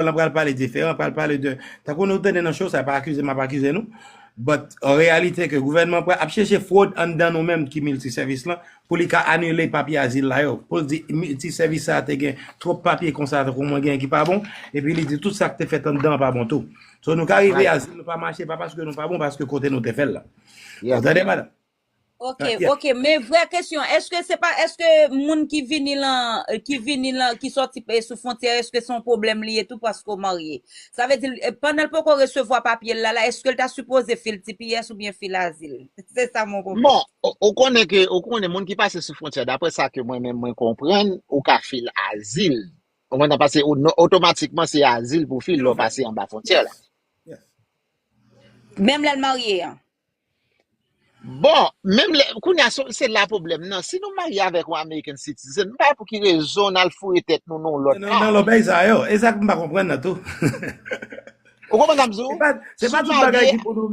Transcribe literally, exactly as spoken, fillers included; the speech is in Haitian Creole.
lan pral pale diferan, pral pale de, tankou nou tande nan show sa, pa akize m, ap akize nou. But an reyalite ke gouvènman pral ap chèche fwod anndan nou menm ki miltisèvis lan, pou li ka anile papye azil la yo. Pou l di miltisèvis sa te gen twòp papye konsa tankou mwen gen ki pa bon, epi li di tout sa k te fèt anndan an pa bon tou. So nou ka rive azil nou pa mache, pa paske nou pa bon, paske kote nou te fè l la. Ou tande, madanm? Ok, ok, men vrè kesyon, èske se pa, èske moun ki vini lan, ki vini lan, ki sòti sou fwontyè, èske se yon pwoblèm li ye tou paske w marye? Sa vle di, pandan l poko resevwa papye l la, la, èske l ta sipoze fil T P S oubyen fil azil? Se sa mon pwoblèm. Bon, ou konnen ke, ou konnen moun ki pase sou fwontyè, daprè sa ke mwen menm mwen konprann, ou ka fil azil. Ou konprann, paske otomatikman se azil pou fil lè w pase anba fwontyè la. Menm lè l marye an. Bon, menm lè, kounye a se la pwoblèm nan. Si nou marye avèk yon American citizen, m pa wè pou ki rezon n al foure tèt nou nan yon lòt ka. Nan lòbèy sa yo, e sa k m pa konprann nan tou. Ou konprann sa m di w? Se pa tout bagay ki pou nou